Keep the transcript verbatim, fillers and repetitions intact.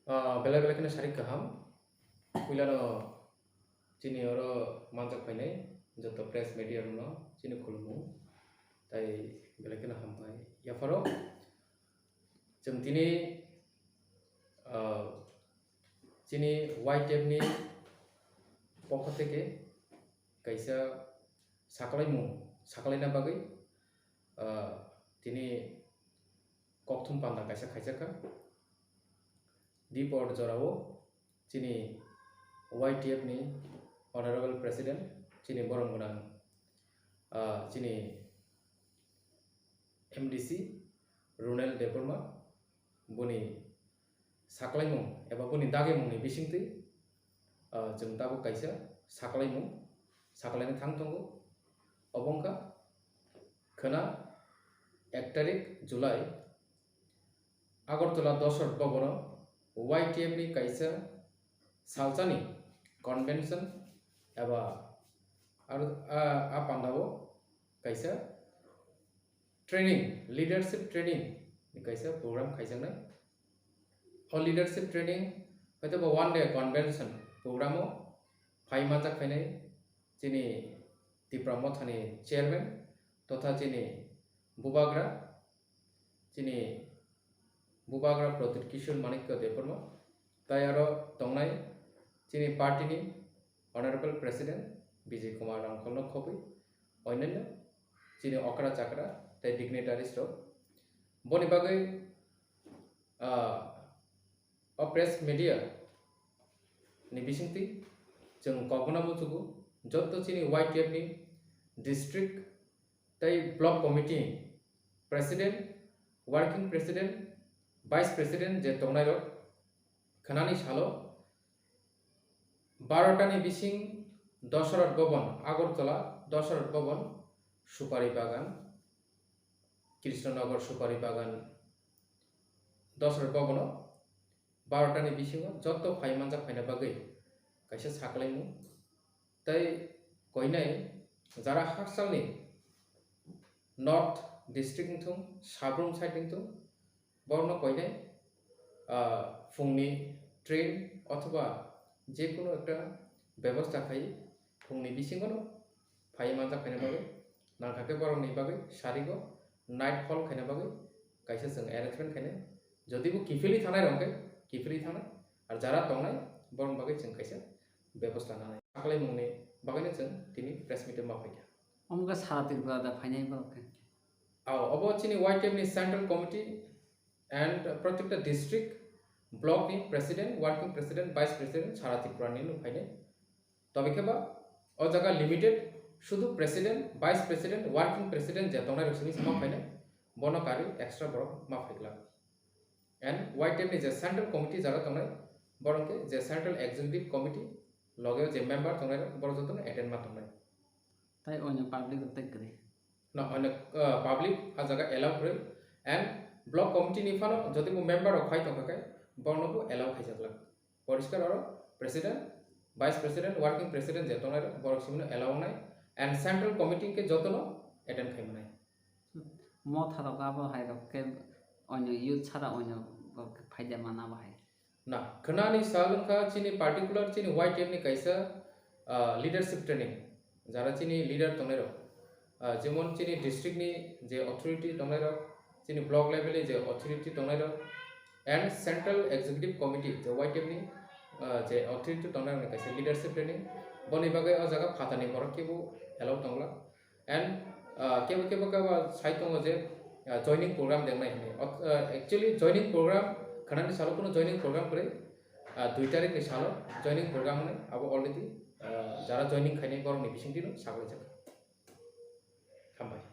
Ah, belai belai kheno sarik kaham. Puilano chini oro manjak phainai joto press media rokno chini khulumung. Tai belai kheno hambai. Yapharo chwng tini, ah, chini Y T F ni pokho theke kaisa saklaimung saklaina bagwi, ah, tini kokthum panda kaisa khaijakha. Dipor jorao chini Y T F ni Honorable President, chini borom gwnang, ah, chini M D C Ronel Debbarma, boni saklaimung eba boni dagimungni bisingtwi, ah, chwng tabuk kaisa saklaimung saklaina thang tongo. Obo wngkha khwna ek tarik July, Agartala Dosrat Bhavan o Y T F ni kaisa salsani convention eba aro a, a pandao kaisa training, leadership training ni kaisa program khaijaknai. O leadership training hwtaiba one day convention program o phai manjak phainai chini Tipra Mothani chairman totha chini bubagra, chini bubagra Pradyut Kishore Manikya Debbarma, tai aro tongnai chini party ni Honorable President Bijay Kumar Rangkholno khobwi onyanyo chini okra chakra tei dignitaries rok. Boni bagwi, ah, o press media ni bisingtwi chwng kokno muchugo, joto chini Y T F ni district tei block committee president, working president, vice president je tongnairok khwnani salo barota ni bising Dosrat Bhavan, Agartala Dosrat Bhavan, Supari Bagan, Krishnanagar Supari Bagan, Dosrat Bhavan o barota ni bisingo joto phai manjak phaina bagwi kaisa saklaimung. Tei koinai jara hakchalni North district wngthung, Sabrum side wngthung, borokno koinai, ah, phungni train othoba jekunu ekta bebosta khai phungni bisingono phai manjak phaina bagwi nangkha khe borokni bagwi sarigo night hall khaina bagwi kaisa chwng arrangement khainai. Jodi bo kiphilwi thangnai rok khe kiphilwi thangnai, ar jara tongnai borokni bagwi chwng kaisa bebosta nanai. Saklaimungni bagwino chwng tini press meet o ma phaikha. Omo khe sara Tripura da phainai borok khe? Ao, obo chini Y T F ni Central Committee and protekta district, block ni president, working president, vice president sara Tripura ni no phainai. Tobe khe ba o jaga limited, sudu president, vice president, working president je tongnai rok simi sama phainai, bono karwi extra borok ma phaiglak. And Y T F ni je central committee jara tongnai, borok khe je central executive committee loge je member tongnai rok, borok jotono attend ma tongnai. Tai oino public rok tai kwrwi? Na, oino, uh, public a jaga allow kwrwi. And block committee ni phano jodi bo member rok phai tongkha khe, borokno bo allow khaijaklak. Poriskar oro president, vice president, working president je tongnai rok, borok simino allow wngnai. And central committee khe jotono attend khai mwnai. Motha rok abo hai rok khe oino youth sara oino rok khe phaida mana bo hai. Na, khwnani sal wngkha chini particular chini Y T F ni kaisa, ah, leadership training, jara chini leader tongnai rok, ah, jemon chini district ni je authority tongnai rok, chini block level ni je authority tongnai rok, and central executive committee je Y T F ni, ah, je authority tongnai rok ni kaisa leadership training. Boni bagwi o jaga phatani borok kebo allow tongla. And, ah, kebo kebo kebo sai tongo je, ah, joining program dengnai hinwi. Ot-, ah, actually joining program khwnani salo kuno joining program kwrwi, ah, dui tarik ni salo joining program hinwi abo already, ah, jara joining khainai borokni bisingtwi no saglaijak. Hambai.